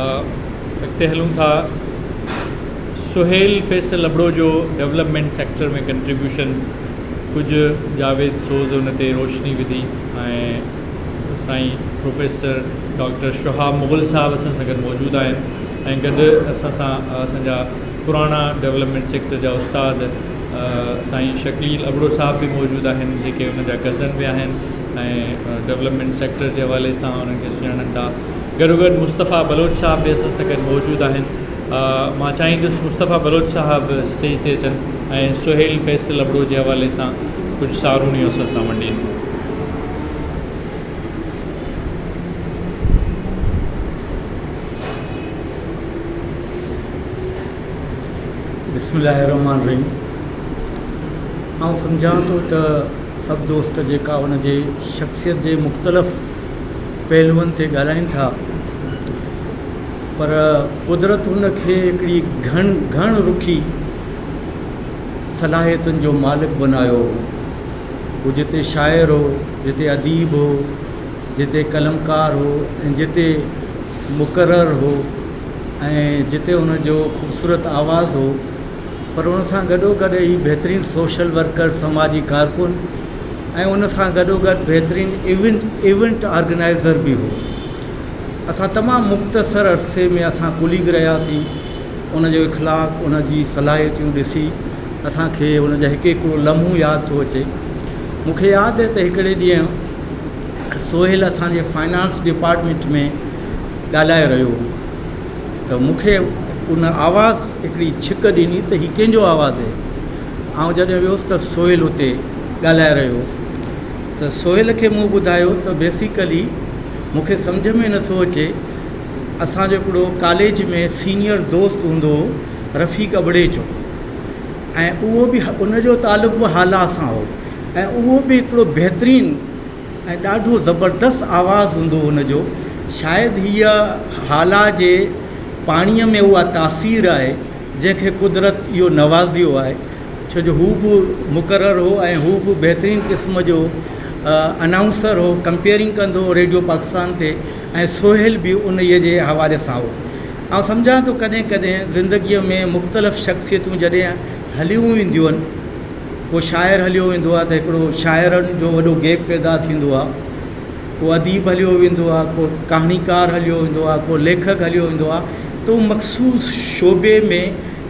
اڳتي هلون ٿا سهيل فيصل ابڙو جو ڊولپمينٽ سيڪٽر ۾ ڪنٽريبيوشن ڪجهه جاويد سوز ان تي روشني وڌي ۽ سائين پروفيسر ڊاڪٽر شهاب مغل صاحب اسان سان گڏ موجود آهن ۽ گڏ اسان سان اسان جا پراڻا ڊولپمينٽ سيڪٽر جا استاد سائين شڪيل ابڙو صاحب به موجود آهن جيڪي ان جا ڪزن به آهن ۽ ڊولپمينٽ سيڪٽر جي حوالي سان انهن کي سڃاڻن ٿا گڏوگڏ مصطفيٰ بلوچ صاحب به اسان سان گڏ موجود آهن. مان چاهيندس مصطفيٰ بلوچ صاحب اسٽيج تي اچن ۽ سهيل فيصل ابڙو جي حوالي سان ڪجهه ساروڻيون اسان سان ونڊين. بسم الله الرحمٰن الرحيم آئون سمجهان ٿو ته سڀ دوست جيڪا ان جي شخصيت جي مختلف پهلوئن تي ڳالهائين ٿا پر قدرت هن کي هڪڙي گهڻ گهڻ رخي صلاحيتن جو مالڪ بنايو هو. هو جتي شاعر هو، جتي اديب هو، جتي قلمڪار هو ۽ جتي مقرر هو ۽ جتي هن جو خوبصورت آواز هو پر ان سان گڏوگڏ هي بهترين سوشل ورڪر، سماجي ڪارڪن ۽ ان سان گڏوگڏ بهترين ايونٽ ايونٽ آرگنائيزر به هو. اسان تمام مختصر عرصي ۾ اسان ڪليگ رهياسين. ان جو اخلاق، ان جي صلاحيتون ڏسي اسان کي ان جا هڪ هڪڙو لمحو ياد ٿو اچي. مون کي ياد آهي ته هڪڙي ڏينهن سهيل اسان جي فائنانس ڊپارٽمينٽ ۾ ڳالهائي رهيو هو ته مون کي ان آواز هڪڙي ڇڪ ڏني ته هي ڪنهن جو آواز آهي؟ آئون جڏهن ويس ته سهيل اتي ڳالهائي رهيو هو ته سهيل کي مون ٻڌايو ته بيسيڪلي مون کي سمجهه ۾ نٿو اچي اسان جو هڪڙو ڪاليج ۾ سينيئر دوست هوندو هو رفيق ابڙيجو ۽ اهو به ان جو تعلق به هالا سان هو ۽ اهو به هڪڙو بهترين ۽ ڏاڍو زبردست آواز هوندو هو هن جو. شايد هيء هالا جي پاڻيء ۾ اها تاثير آهي، جنهن کي قدرت اهو نوازيو آهي، ڇو جو هو به مقرر هو ۽ هو به بهترين قسم جو انائونسر هو، ڪمپيئرنگ ڪندو هو ريڊيو پاڪستان تي ۽ سهيل به انهيء جي حوالي سان هو. آئون سمجهان ٿو ڪڏهن ڪڏهن زندگيء ۾ مختلف شخصيتون جڏهن هليون وينديون آهن، ڪو شاعر هليو ويندو آهي ته هڪڙو شاعرن جو وڏو گيپ پيدا ٿيندو آهي، ڪو اديب هليو ويندو آهي، ڪو ڪهاڻيڪار هليو ويندو آهي، ڪو ليکڪ هليو ويندو آهي ته اهو مخصوص شعبي ۾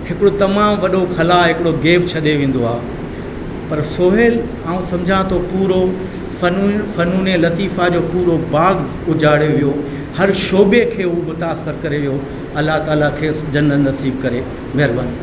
هڪڙو تمام وڏو خلا هڪڙو گيپ ڇڏي ويندو آهي پر سهيل آئون سمجهان ٿو پورو فنون فنون لطيفه جو پورو باغ اجاڙي ويو هر شعبي کي هو متاثر ڪري ويو الله تعالي کيس جنت نصيب ڪري مهرباني.